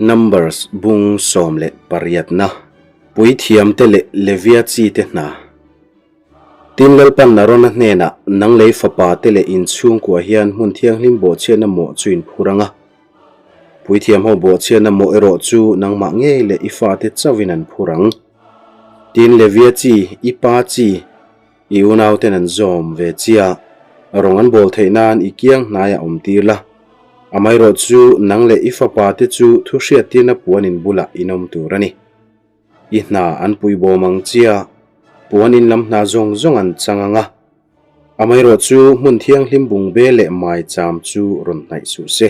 Numbers bung 18na, Puithiamte leh Levia chite hna. Tin, Lalpan Arona hnenah, Nang lei fapa te leh in chhungkua hian hmun thianghlim bawhchhiatna mawh chu in phur ang a. Puithiam ho bawhchhiatna mawh erawh chu nangmah ngei leh i fate chauhin an phur ang. Tin, Levia chi, i pa chi, I unauten an zawm ve chia, rawng an bawl theih nan i kiang hnaiah awm tir la. Amaherawh chu nang leh i fapa te chu thu hriattirna puan in bulah in awm tur a ni. I hna an pui bawm ang chia, puan in lam hna zawng zawng an chang ang a. Amaherawh chu hmun thianghlim bungbe leh maicham chu rawn hnaih suh se,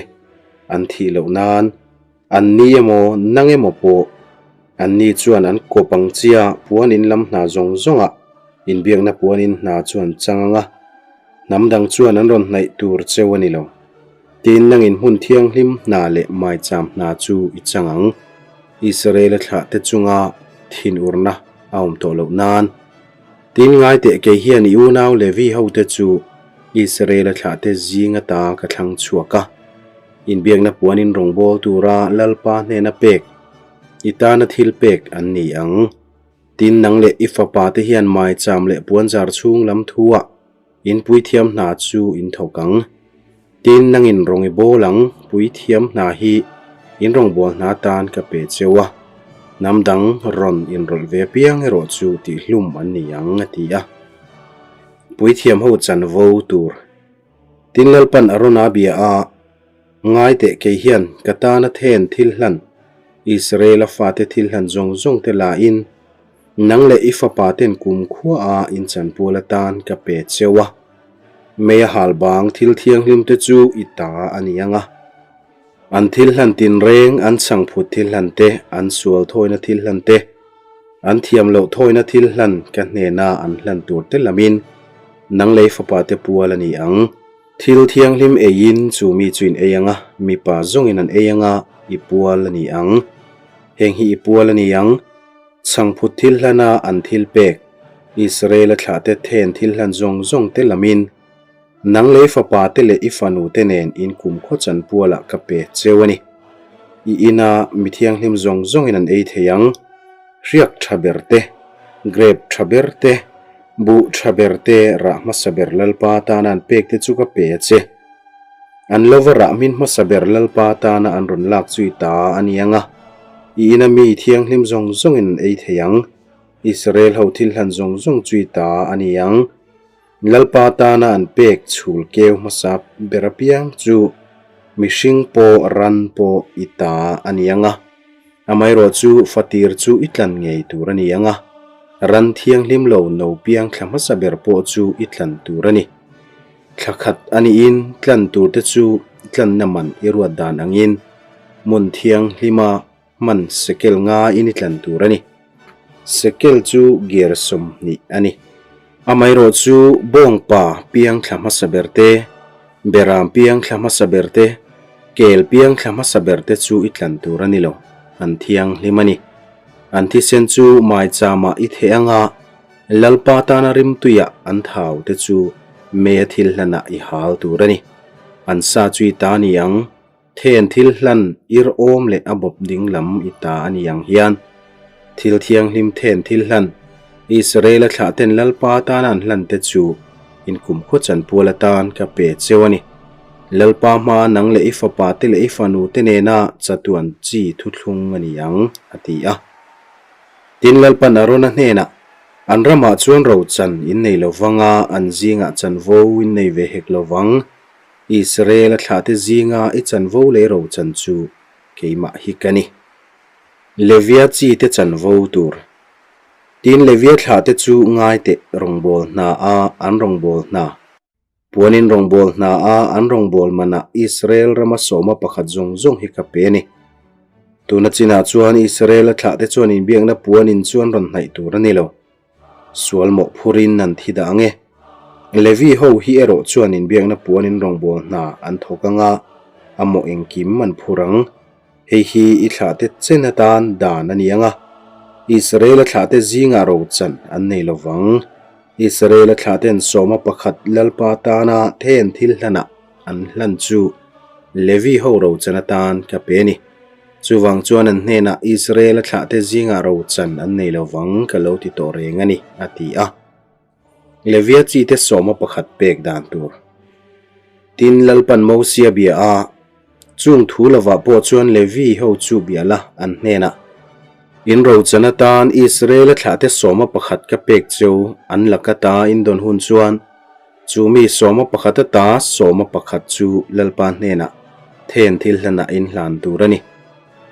an thih loh nan. An ni emaw, nang emaw pawh, an ni chuan an kawp ang chia puan in lam hna zawng zawngah inbiakna puan in hna chu an chang ang a, hnam dang chuan an rawn hnaih tur cheu a ni lo. Tin, nangin hmun thianghlim hna leh maicham hna chu i chang ang. Israel-a thlahte chunga thinurna a awm tawh loh nan. Tin, ngai teh kei hian i unau Levi hote chu Israel-a thlahte zing ata ka thlang chhuak a. Inbiakna puanin rawngbâwl tura Lalpa hnena pek, i tana thil pek an ni ang. Tin, nang leh i fapate hian maicham leh puanzar chhung lam thuah in puithiam hna chu in thawk ang. Tin, nangin rawng i bâwl ang, puithiam hna hi in rawngbâwl hna atan ka pe cheu a, hnam dang rawn inrawlh ve apiang erawh chu tihhlum an ni ang, a ti a. Puithiam ho chanvo tur. Tin Lalpan Arona bia a, Ngai teh kei hian ka tana then thil hlan, Israela fate thil hlan zawng zawng te la in, nang leh i fapa ten kum khua a in chanpual atan ka pe cheu a. Mei a hal bang thil thianghlim te chu i ta a ni ang a. An thil hlan tinreng, an chhangphut thil hlan te, an sual thawina thil hlan te, an thiam loh thawina thil hlan ka hnena an hlan tur te lamin nang lei fapa te pual a ni ang. Thil thianghlim eiin chu mi chu in ei ang a, mipa zawngin an ei ang a, i pual a ni ang. Heng hi i pual a ni ang. Chhangphut thil hlana an thil pek, Israel-a thlahte then thil hlan zawng zawng te lamin, Nang lei fapa te leh i fanu te nen in kumkhaw chanpualah ka pe cheu a ni. I ina mi thianghlim zawng zawngin an ei thei ang. Hriak tha ber te, grape tha ber te, buh tha ber te, rah hmasa ber Lalpa tana an pek te chu ka pe a che. An lova rah hmin hmasa ber Lalpa tana an rawn lak chu i ta a ni ang a, i ina mi thianghlim zawng zawngin an ei thei ang. Israel ho thil hlan zawng zawng chu i ta a ni ang. Lalpa tana an pek chhul keu hmasa ber apiang chu mihring pawh ran pawh i ta a ni ang a, amaherawh chu fatir chu i tlan ngei tur a ni ang a, ran thianghlim lo no piang thla hmasa ber pawh chu i tlan tur a ni. Thla khat a niin tlan tur te chu tlanna man i ruat dan angin hmun thianghlima hman sekel ngaiin i tlan tur a ni. Sekel chu gear 20 a ni. Amaherawh chu bawngpa piang thla hmasa ber te, beram piang thla hmasa ber te, kel piang thla hmasa ber te chu i tlan tur a ni lo, an thianghlim a ni. An thisen chu maichama i theh anga Lalpa tana rimtuia an thau te chu mei a thil hlanah i hal tur a ni. An sa chu i ta ni ang. Then thil hlan ir awm leh a bawp ding lam i ta a ni ang hian, thil thianghlim then thil hlan, Israel-a thlahten Lalpa tana an hlan te chu in kumkhua chanpual atan ka pe cheu a ni. Lalpa hmaa nang leh i fapa te leh i fanu te nena chatuan chi thuthlung a ni ang, a ti a. Tin, Lalpan Arona hnenah, An ramah chuan rochan in nei lo vang a, an zingah chanvo in nei ve hek lo vang. Israel-a thlahte zinga i chanvo leh ro chan chu keimah hi ka ni. Levia chite chanvo tur. Tin, Levia thlahte chu ngai teh rawngbâwl hna a an rawngbâwl hna. Puanin rawngbâwl hna a an rawngbâwl manah Israel rama sawma pakhat zawng zawng hi ka pe a ni. Tuna chinah chuan Israel-a thlahte chuan inbiakna puanin chuan rawn hnaih tur a ni lo. Sual mawh phurin an thi dah ang e. Levi ho hi erawh chuan inbiakna puanin rawngbâwl hna an thawk ang a, a mawh engkim an phur ang. Hei hi i thlahte chen atan dan a ni ang a, Israel-a thlahte zingah rochan an nei lo vang. Israel-a thlahte'n sawma pakhat Lalpa tana then thil hlanah an hlan chu Levi ho rochan atan ka pe a ni. Chuvang chuan an hnenah Israel-a thlahte zingah rochan an nei lo vang ka lo ti tawh reng a ni, a ti a. Levia chite sawma pakhat pek dan tur. Tin, Lalpan Mosia bia a, Chung thu lovah pawh chuan Levi ho chu bia la an hnenah, In rochan atan Israel-a thlahte sawma pakhat ka pek cheu an laka ta in dawn hun chuan, Chu mi sawma pakhat ata sawma pakhat chu Lalpa hnenah then thil hlanah in hlan tur a ni.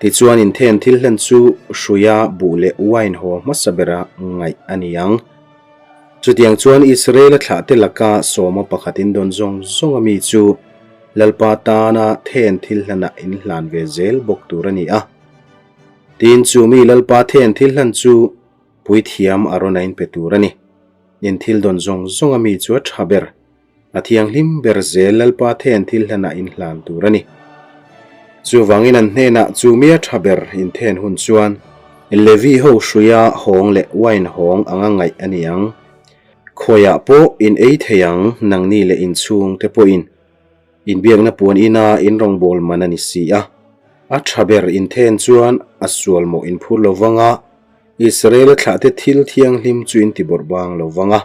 Tichuan in then thil hlan chu hruia buh leh uain haw hmasa bera ngaih a ni ang. Chutiang chuan Israel-a thlahte laka sawma pakhat in dawn zawng zawng a mi chu Lalpa tana then thil hlanah in hlan ve zel bawk tur a ni a. Tin, chu mi Lalpa then thil hlan chu Puithiam a rawn a inpe tur a ni. In thil dawn zawng zawng a mi chu a tha ber. A thianghlim ber zel Lalpa then thil hlanah in hlan tur a ni. Chuvangin an hnenah chu mi a tha ber in then hun chuan Levi ho hruia hawng leh wine hawng anga ngaih a ni ang. Khawiah pawh in ei thei ang nangni leh inchhung te pawhin. Inbiakna puan ina in rawngbâwl man a ni si a, a ṭha ber inthen chuan a sual mawh in phur lo vang a, Israel-a thlahte thil thianghlim chu in ti bawrh bâng lo vang a,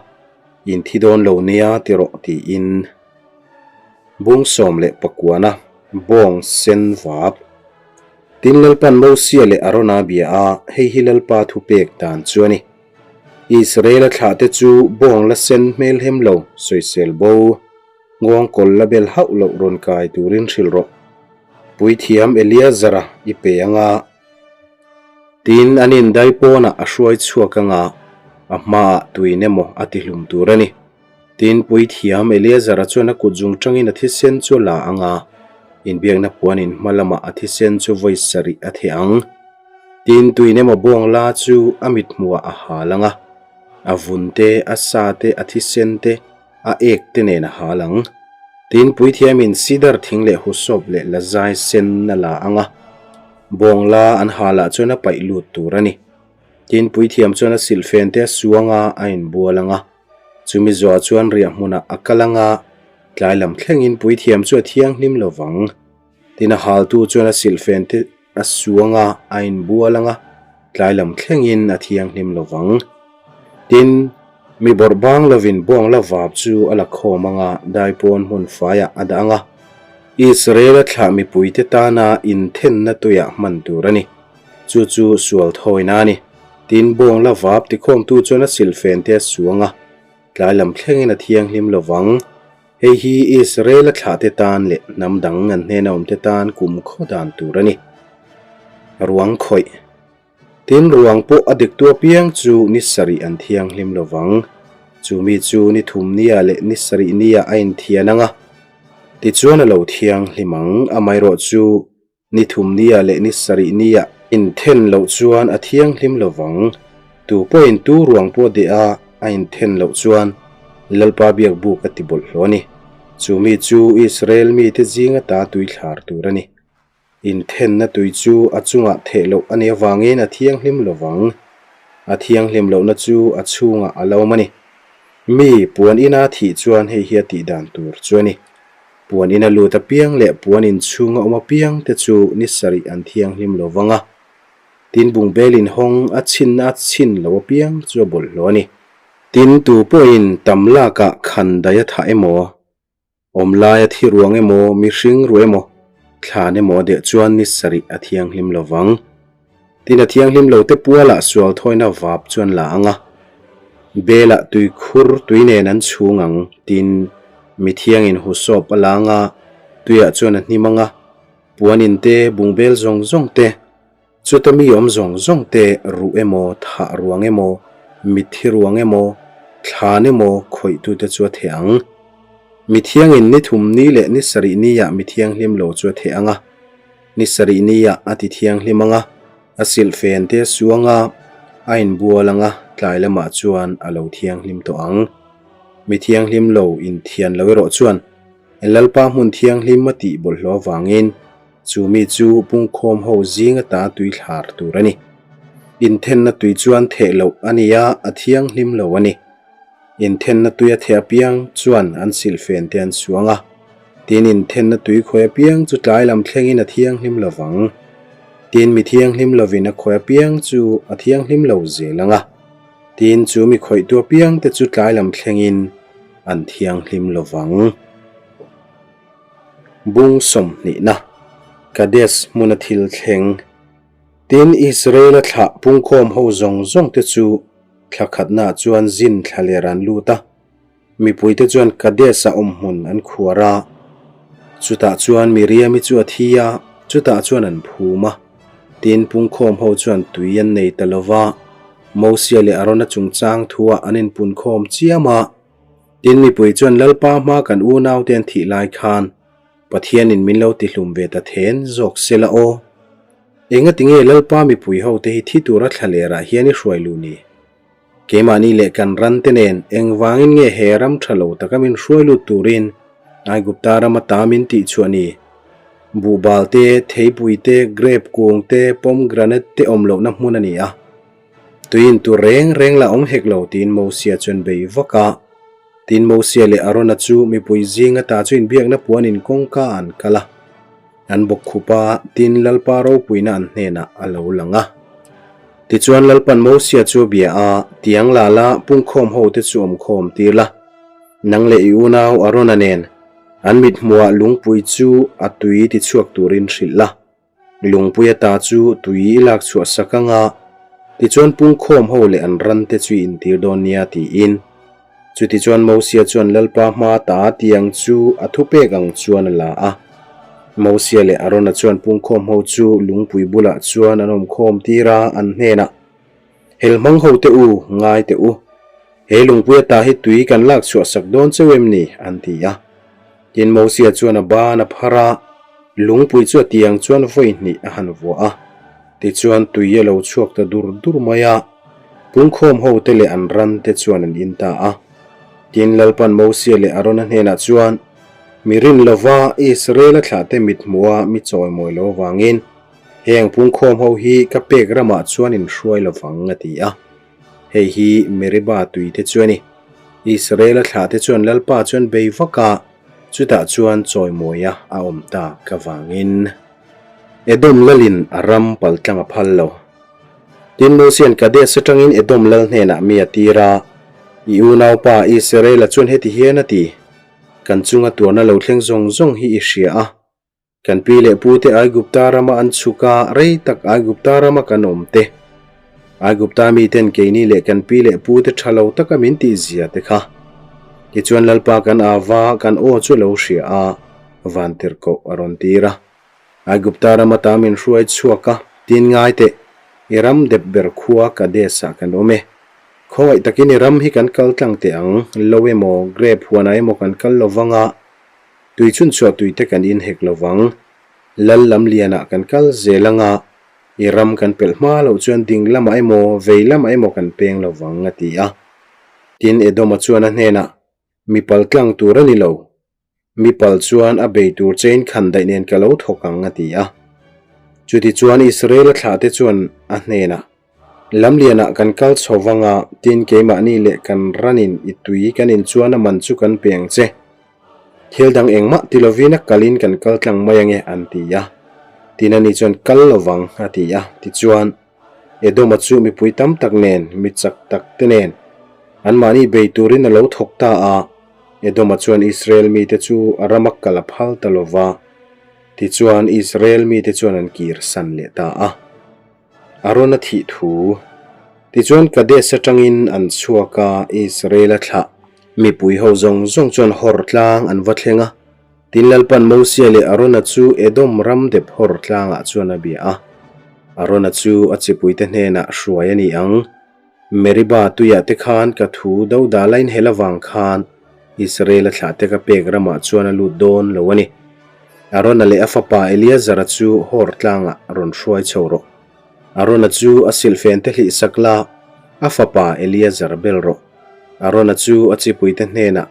in thi dâwn lo nia ti rawh tiin bung 11na bawng sen vâp. Tin Lalpan Mosia leh Arona bia a, hei hi Lalpa thupêk dan chu a ni. Israel-a thlahte chu bawng la sen hmelhem lo sawisel bo. Nghawng kawl la bel hauh loh rawn kai turin hrilh rawh. Puithiam Eleazar-a i pe ang a. Tin, an indai pawnah a hruai chhuak ang a, a hmaah tuin emaw a tihlum tur a ni. Tin, Puithiam Eleazar-a chuan a kut zung tangin a thisen chu a la ang a, inbiakna puanin hma lamah a thisen chu vawi sarih a theh ang. Tin, tuin emaw bawng la chu a mithmuhah a hal ang a, a vun te, a sa te, a thisen te, A ek te nen a hal ang. Tin, puithiamin sidar thing leh husawp leh lazai sen a la ang a, bawngla an halah chuan a paih lut tur a ni. Tin, puithiam chuan a silhfen te a suang a, a inbual ang a. Chumi zuah chuan riah hmunah a kal ang a, tlai lam thlengin puithiam chu a thianghlim lo vang. Tin a haltu chuan a silhfen te a suang a, a inbual ang a, tlai lam thlengin a thianghlim lo vang. Tin, mi bawrh bang lovin bawng la vap chu a la khawm ang a, daipawn hmun faiah a dah ang a. Israel-a thlah mipuite tana inthenna tuiah hman tur a ni. Chu chu sual thawina a ni. Tin, bawng la vap tikhawmtu chuan a silhfen te a suang a, tlai lam thlengin a thianghlim lo vang. Hei hi Israel-a thlahte tan leh hnam dang an hnena awmte tan kum khaw dan tur a ni. Ruang khawih. Tin, ruang pawh a diktu apiang chu ni sarih an thianghlim lo vang. Chu mi chu ni thum nia leh ni sarih nia a inthian ang a, tichuan a lo thianghlim ang. Amaherawhchu chu Ni thum nia leh ni sarih nia inthen loh chuan a thianghlim lo vang. Tu pawhin tu ruang pawh deh a a inthen loh chuan Lalpa biak buk a ti bawlhhlawh a ni. Chu mi chu Israel mite zing ata tui thlar tur a ni. Inthenna tui chu a chungah theh loh a nih avangin a thianghlim lo vang. A thianghlim lohna chu a chhungah a lo awm a ni. Mi puan ina thih chuan hei hi a tih dan tur chu a ni. Puan ina lut apiang leh puan in chhunga awm apiang te chu ni sarih an thianghlim lo vang a, tin bungbel in hawng a chhinna a chhin lo apiang chu a bawlhhlawh a ni. Tin, tu pawhin tam lakah khan daih a thah emaw, awm laia thi ruang emaw, mihring ruh emaw, thlan emaw a deh chuan ni sarih a thianghlim lo vang. Tin a thianghlim lo te pualah sual thawina vap chuan la ang a, Belah tuikhur tui nen an chhung ang, tin mi thiangin husawp a la ang a, tuiah chuan a hnim ang a, puanin te, bungbel zawng zawng te, chuta mi awm zawng zawng te, ruh emaw, thah ruang emaw, mitthi ruang emaw, thlan emaw khawihtute chu a theh ang. Mi thiangin ni thum ni leh ni sarih niah mi thianghlim lo chu a theh ang a. Ni sarih niah a ti thianghlim ang a, a silhfen te a suang a, a inbual ang a, tlai lamah chuan a lo thianghlim tawh ang. Mi thianghlim lo inthian lo erawh chuan Lalpa hmun thianghlim a tih bawlhhlawh avangin chu mi chu pungkhawm ho zing ata tui thlar tur a ni. Inthenna tui chuan theh loh a ni a, a thianghlim lo a ni. Inthenna tui a theh apiang chuan an silhfen te an suang a, tin inthenna tui khawi apiang chu tlai lam thlengin a thianghlim lo vang. Tin, mi thianghlim lovin a khawih apiang chu a thianghlim lo zel ang a, tin, chu mi khawihtu apiangte chu tlai lam thlengin an thianghlim lo vang. Bung sawmhnihna, Kadesh hmuna thil thleng. Tin, Israela thlah pungkhawm ho zawng zawngte chu thla khatnaah chuan zin thla ler an lut a. Mipuite chuan Kadesh-a awmhmun an khuar a, chutah chuan Miriam-i chu a thi a, chutah chuan an phum a. Tin, pungkhawm ho chuan tui an nei ta lo va, Mosia leh Arona chungchang thuah an inpunkhawm chiam a. Tin, mipui chuan Lalpa hma kan unaute an thih lai khan Pathianin min lo tihlum ve ta then zawk se la aw. Engatinge Lalpa mipui hote hi thi tura thlalerah hian i hruai luh ni? Keimahni leh kan rante nen engvangin nge he ram tha lo taka min hruai lut turin Aigupta rama ta min tih chhuah ni? Buhbal te, theipui te, grape kung te, pomegranate te awm lohna hmun a ni a. Tuiin tur reng reng la awm hek lo tiin Mosia chuan bei vak a. Tin Mosia leh Arona chu mipui zing ata chu inbiakna puanin kawngka an kal a. An bawk khup a, tin Lalpa ropuina an hnenah a lo lang a. Tichuan Lalpan Mosia chu a bia a, Tiang la la, pungkhawm hote chu awmkhawm tir la. Nang leh i unau Arona nen an mithmuhah lungpui chu a tui tichhuak turin hrilh la. Lungpui ata chu tui i lak chhuah sak anga, tichuan pungkhawm ho leh an rante chu i intir dawn nia tiin. Chutichuan Mosia chuan Lalpa hma ta tiang chu a thupek ang chuan a la a. Mosia leh Arona chuan pungkhawm ho chu lungpui bulah chuan an awmkhawm tir a, an hnenah, Helhmang hote u, ngai teh u. He lungpui ata hi tui kan lak chhuah sak dawn cheu em ni? an ti a. Tin Mosia chuan a ban a phar a, lungpui chu a tiang chuan vawi hnih a han vuah a. Tichuan tui a lo chhuak ta dur dur mai a. Pungkhawm hote leh an rante chuan an in ta a. Tin, Lalpan Mosia leh Arona hnenah chuan, Mi rin lova Israela thlahte mithmuha mi chawimawi lo avangin heng pungkhawm ho hi ka pek ramah chuan in hruai lovang, a ti a. Hei hi Meriba tuite chu a ni. Israela thlahte chuan Lalpa chuan bei vak a, chutah chuan chawimawia a awm tak avangin Edom lalin a ram paltlang a phal lo. Tin, Mosia'n Kadesh atangin Edom lal hnenah mi a tir a, I unaupa Israela chuan heti hian a ti, Kan chunga tuarna lo thleng zawng zawng hi i hria a. Kan pi leh pute Aigupta rama an chhuk a, rei tak Aigupta rama kan awm te. Aigupta miten keini leh kan pi leh pute tha lo taka min tih zia te kha. Tichuan Lalpa kan ava, kan aw chu a lo hria a, vantirhkoh a rawn tir a. Aigupta rama ta min hruai chhuak a, tin ngai teh, i ram dep ber khua Kadesh-ah kan awm e. Khawngaih takin i ram hi kan kal tlang teh ang, lo emaw, grape huanah emaw kan kal lo vang a, Tui chhunchhuah tuite kan inhek lo vang. Lal lam lianah kan kal zel anga, i ram kan pelh hma loh chuan ding lamah emaw, vei lamah emaw kan peng lo vang, a ti a. Tin, Edoma chuan a hnenah, Mi pal tlang tur a ni lo. Mi pal chuan a bei tur chein khan daih nen ka lo thawk ang, a ti a. Chutichuan Israela thlahte chuan a hnenah, Lamlianah kan kal chho vang a, tin keimahni leh kan ranin i tui kan in chuan a man chu kan pe ang che. Thil dang engmah ti lovin a kalin kan kal tlang mai ange, an ti a. Tin ani chuan kal lo vang, a ti a. Tichuan, Edoma chu mipui tam tak nen, mi chak tak te nen, anmahni bei turin a lo thawk ta a. Edoma chuan Israel mite chu a rama kal a phal ta lo va. Tichuan, Israel mite chuan an kir san leh ta a. Arona thih thu. Tichuan Kadesh atangin an chhuak a, Israel-a thlah mipui ho zawng zawng chuan Hor tlang an va thleng a. Tin Lalpan Mosia leh Arona chu Edom ram dep Hor tlangah chuan a bia a. Arona chu a chipuite hnenah hruai a ni ang. Meriba tuiah te khan ka thu do dah lain hel avang khan Israel-a thlahte ka pek ramah chuan a lut dawn lo a ni. Arona leh a fapa Eleazar-a chu Hor tlangah rawn hruai chho rawh. Arona chu a silhfen te hlih sak la, a fapa Eleazar bel rawh. Arona chu a chipuite hnenah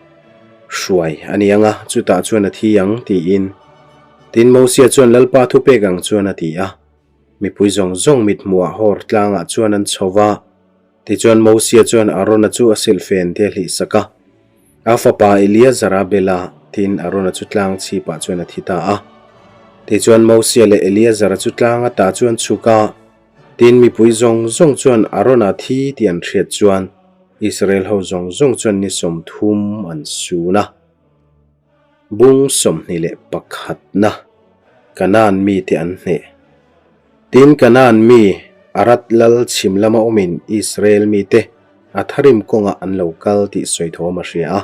hruai a ni ang a, chutah chuan a thi ang, tiin. Tin, Mosia chuan Lalpa thupek ang chuan a ti a. Mipui zawng zawng mithmuhah Hor tlangah chuan an chho va. Tichuan Mosia chuan Arona chu a silhfen te a hlihsak a. A fapa Eleazar-a bela, tin Arona chu tlang chhipah chuan a thi ta a. Tichuan Mosia leh Eleazara chu tlang ata chu an chhuk a, tin mipui zawng zawng chuan Arona thi tih an hriat chuan Israel ho zawng zawng chuan ni 30 an sun a. Bung 21 na Kanaan mite an hneh. Tin Kanaan mi Arad lal chhim lama awmin Israel mite Atharim kawngah an lo kal tih sawi thawm a hria a.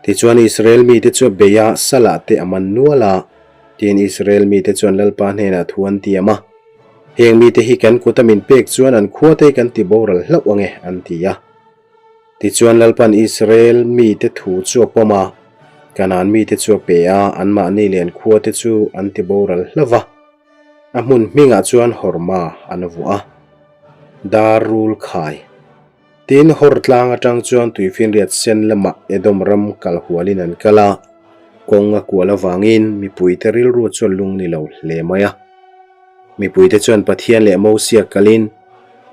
Tichuan Israel mite chu a bei a, Salah te a man nual a. Tin Israel mite chuan Lalpa hnenah thu an tiam a, Heng mite hi kan kut a min pek chuan an khua te hi kan ti boral hlauh ange, an ti a. Tichuan Lalpan Israel mite thu chu a pawm a, Kanaan mite chu a pe a, anmahni leh an khua te chu an ti boral hlauh va. A hmun hmingah chuan Horma an vuah a, Dar Rul Khai. Tin, Hor tlang atang chuan tuifinriat sen lamah Edom ram kal hualin an kal a, kawng a kual avangin mipuite rilru chu a lung ni lo hle mai a. Mipuite chuan Pathian leh Mosia kalin,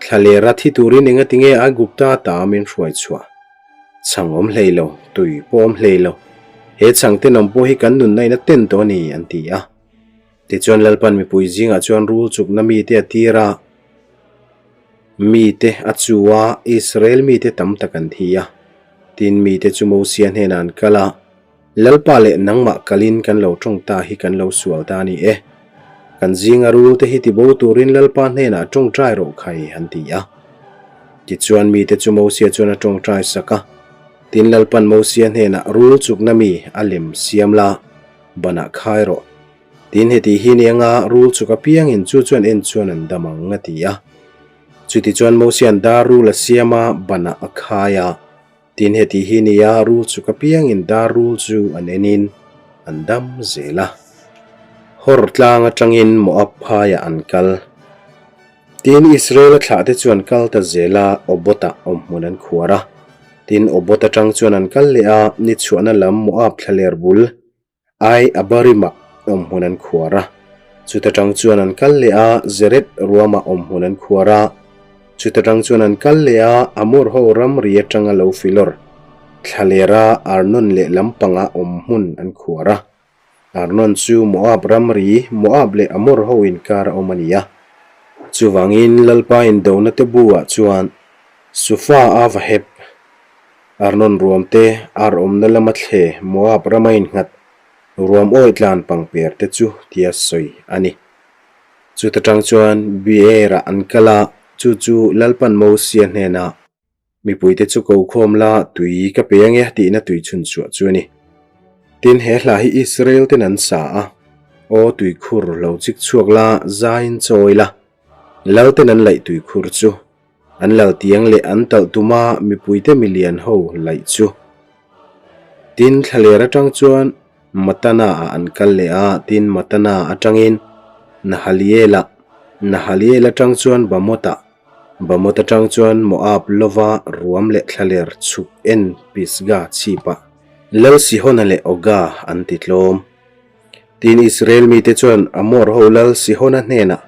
Thlalera thi turin engatinge Aigupta ta min hruai chhuah? Chhang awm hlei lo, tui pawh awm hlei lo. He chhang tenawm pawh hi kan nunna in a ten tawh a ni, an ti a. Tichuan Lalpan mipui zingah chuan rul chukna mite a tir a, mite a chu a, Israel mite tam tak an thi a. Tin, mite chu Mosia hnenah an kal a, Lalpa leh nangmah kalin kan lo tawng ta hi kan lo sual ta a ni e. Kan zinga rul te hi tibo turin Lalpa hnenah tawngtai rawh khai an ti a. Tichuan mite chu Mosia chuan a tawngtai sak a. Tin Lalpan Mosia hnenah rul chukna mi a lem siam la, banah khai rawh. Tin heti hi ni anga rul chuk apiangin chu chuan en chuan an dam ang a ti a. Chutichuan Mosia'n dar rul a siam a, banah a khai a. Tin heti hi nia rul chuk apiangin dar rul chu an enin an dam zel a. Hor tlang atangin Moab phaiah an kal. Tin Israel-a thlahte chu an kal ta zel a, Obot-ah awmhmun an khuar a. Tin Obot atang chuan an kal leh a, ni chhuahna lam Moab thlaler bul Ai Abarim-ah awmhmun an khuar a. Chuta tang chuan an kal leh a, Zeret ruamah awmhmun an khuar a. Chuta tang chuan an kal leh a, Amor ho ramri atanga lo filawr, thlalera Arnon leh lampangah awmhmun an khuar a. Arnon chu Moab ramri, Moab leh Amor ho inkar a awm a ni a. Chuvangin Lalpa indona te bu-ah chuan Sufa a va hep. Arnon ruam te, ar awmna lama thle Moab rama innghat ruam awih tlan pangper te chu tia sawi a ni. Chuta tang chuan Beer-ah an kal a, chu chu Lalpan Mosia hnenah, Mipuite chu ko khawm la, tui ka pe ange tihna tui chhun chhuah chu a ni. Tin, he hla hi Israel ten an sa a, Aw tuikhur lo chik chhuak la, zaiin chawi la, Lal ten an laih tuikhur chu. An lal tiang leh an talh tuma mipuite milian ho laih chu. Tin, thlaler atang chuan Matana-ah an kal leh a, tin Matana atangin Nahaliel-ah, Nahaliel atang chuan Bamot-ah, Bamot atang chuan Moab lova ruam leh thlaler chhuk en Pisgah chhipah Lal Sihona leh Oga an ti tlawm. Tin, Israel mite chuan Amor ho lal Sihona hnenah,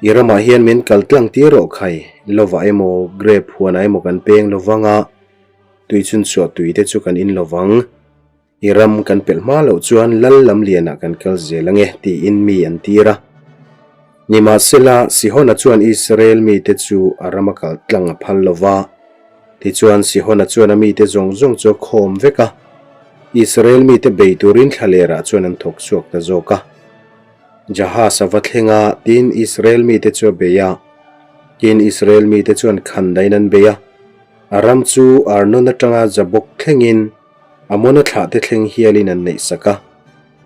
I ramah hian min kal tlang tir rawh khai, lovah emaw, grape huanah emaw kan peng lo vang a, tui chhunchhuah tui te chu kan in lo vang. I ram kan pelh hma loh chuan lal lam lianah kan kal zel ange, tiin mi an tir a. Nimahsela, Sihona chuan Israel mite chu a rama kal tlang a phal lo va. Tichuan, Sihona chuan a mite zawng zawng chu a khawm vek a, Israel mite bei turin thlalerah chuan an thawk chhuak ta zawk a. Jahaz a va thleng a, tin Israel mite chu a bei a. Tin Israel mite chuan khandaiin an bei a. A ram chu Arnon atanga Jabok thlengin Amona thlahte thleng hialin an neihsak a.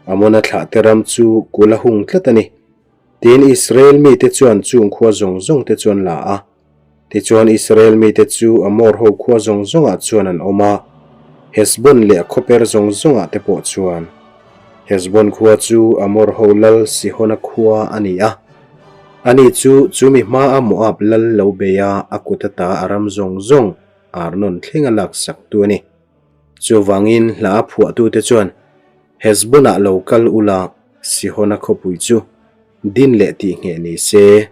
Amona thlahte ram chu kul a hung tlat a ni. Tin, Israel mite chuan chung khua zawng zawng te chu an la a. Tichuan, Israel mite chu Amor ho khua zawng zawngah chuan an awm a, Hesbon leh a khawper zawng zawngah te pawh chuan. Hesbon khua chu Amor ho lal Sihona khua a ni a. Ani chu chu mi hmaa Moab lal lo bei a, a kut ata a ram zawng zawng Arnon thleng a laksak tu a ni. Chuvangin hla a phuahtute chuan, Hesbon-ah lo kal ula, Sihona khawpui chu din leh tih ngheh ni se.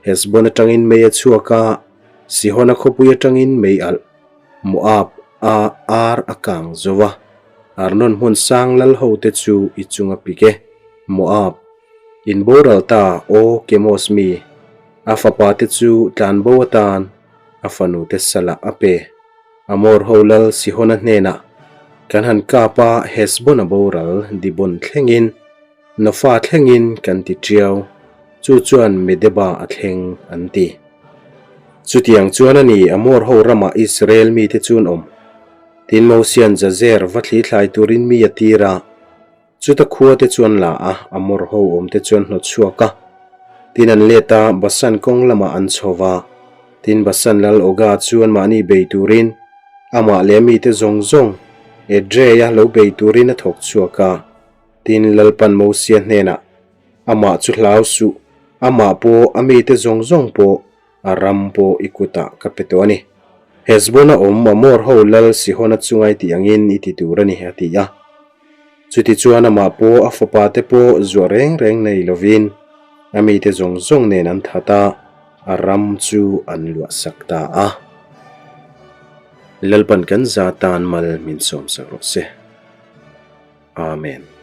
Hesbon atangin mei a chhuak a, Sihona khawpui atangin mei alh, Moab a ar a kang zo a, Arnon hmun sang lal hote chu i chung a pik e. Moab, in boral ta, aw Kemos mi, a fapate chu tlanbo atan a fanute salah a pe. Amor ho lal Sihona hnenah, Kan han kap a, Hesbon a boral, Dibon thlengin, Nofa thlengin kan ti ṭiau, chu chuan Medeba a thleng, an ti. Chutiang chuan a ni, Amor ho ramah Israel mite chu an awm. Tin, Mosia'n Jazer va thli thlai turin mi a tir a. Chuta khua te chuan la a, Amor ho awm te chuan hnawt chhuak a. Tin an let a, Basan kawng lamah an chho va. Tin Basan lal Oga chuan mahni bei turin, amah leh a mite zawng zawng Edrei-a lo bei turin a thawk chhuak a. Tin Lalpan Mosia hnenah, Amah chu hlau suh, amah pawh a mite zawng zawng pawh A ram pawh i kutah ka pe tawh a ni. Hesbon a awm Amor ho lal Sihon-a chunga i tih angin i ti tur a ni, a ti a. Chutichuan amah pawh a fapa te pawh zuah reng reng nei lovin a mite zawng zawng nen an that a, a ram chu an luahsak ta a. Lalpan kan za tan mal min sawmsak rawh se. Amen.